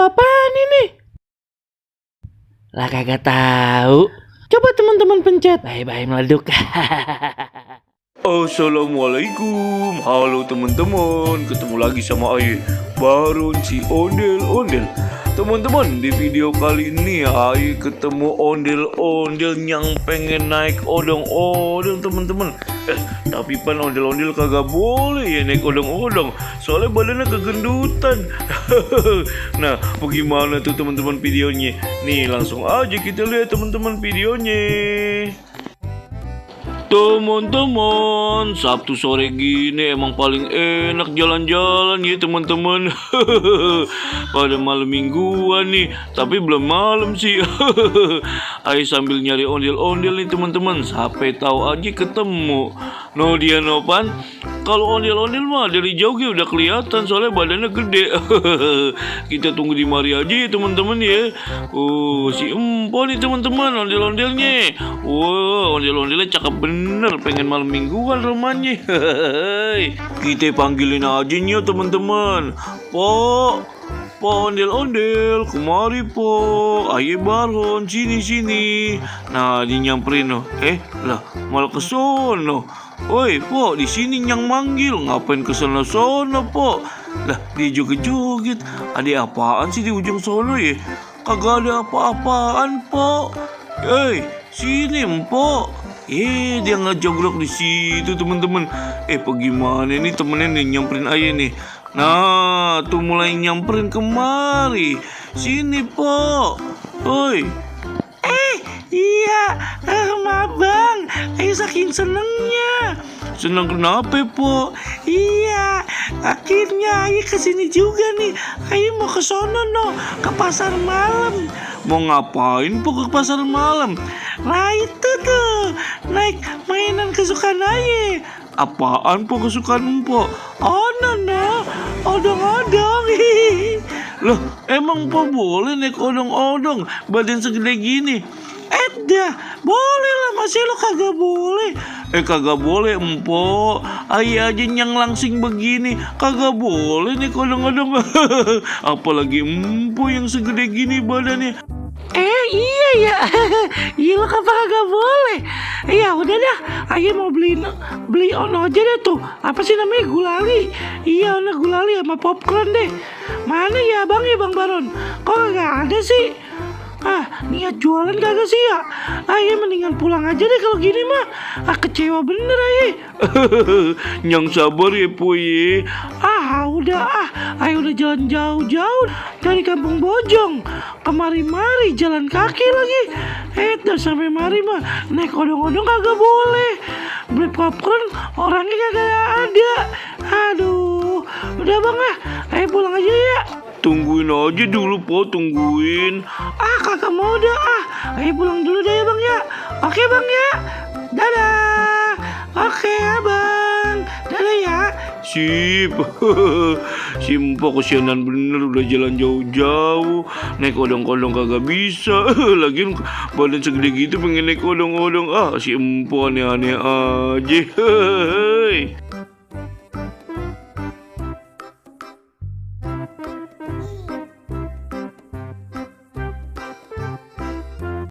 apaan ini? Lah kagak tahu. Coba teman-teman pencet. Bye-bye meleduk. Assalamualaikum, halo teman-teman, ketemu lagi sama Aye, Baron si ondel-ondel. Teman-teman, di video kali ini Aye ketemu ondel-ondel yang pengen naik odong-odong teman-teman. Tapi pan ondel-ondel kagak boleh ya naik odong-odong, soalnya badannya kegendutan. Nah, bagaimana tuh teman-teman videonya? Nih, langsung aja kita lihat teman-teman videonya. Teman-teman, Sabtu sore gini emang paling enak jalan-jalan ya teman-teman. Pada malam mingguan nih, tapi belum malam sih. Ayo sambil nyari ondel-ondel nih teman-teman, sampai tahu aja ketemu. No dia nopan. Kalau ondel-ondel mah dari jauh ya udah kelihatan, soalnya badannya gede. Kita tunggu di mari aja ya teman-teman ya. Oh, si Empo nih teman-teman ondel-ondelnya. Wow, ondel-ondelnya cakep bener, pengen malam mingguan rumahnya. Kita panggilin aja nih teman-teman. Po ondel-ondel, kemari po. Ayo Baron, sini. Nah, dia nyamperin no. Lah, malah ke sono. Woi, po, di sini yang manggil, ngapain ke sono po? Lah, dia joget-joget. Ada apaan sih di ujung sono ya? Kagak ada apa-apaan, po. Sini, po. Dia ngejogrok di situ, teman-teman. Bagaimana nih temennya nih nyamperin Aye nih. Nah, tuh mulai nyamperin kemari. Sini, po. Oi. Iya, maaf bang, Ayo saking senengnya. Senang kenapa, po? Iya, akhirnya Ayo kesini juga nih. Ayo mau ke sono no, ke pasar malam. Mau ngapain po ke pasar malam? Nah itu tuh, naik mainan kesukaan Ayo. Apaan po kesukaan po? No, odong-odong. Loh, emang po boleh naik odong-odong badan segede gini? Dah, boleh lah, masih lo kagak boleh. Kagak boleh, Empo. Ayo aja yang langsing begini, kagak boleh nih odong-odong. Apalagi Empo yang segede gini badannya. Iya ya. Iya lo kagak boleh. Iya udah dah, Ayo mau beli ono aja deh tuh. Apa sih namanya, gulali? Iya, ono gulali sama popcorn deh. Mana ya bang Baron? Kok kagak ada sih? Niat jualan kagak sih ya? Ayo mendingan pulang aja deh kalau gini mah. Kecewa bener Ayo. Yang sabar ya po ye. Ayo udah jalan jauh-jauh dari Kampung Bojong kemari-mari jalan kaki lagi. Dah sampai mari mah naik odong-odong kagak boleh. Beli popcorn orangnya kagak ada. Aduh, udah bang ayo pulang aja ya. Tungguin aja dulu po, tungguin. Kagak mau dah. Ayo pulang dulu deh ya bang ya. Oke bang ya. Dadah. Oke abang. Dadah ya. Sip. Si Empo kesianan bener, udah jalan jauh-jauh naik odong-odong kagak bisa. Lagian badan segede gitu pengen naik odong-odong. Si Empo aneh-aneh aja.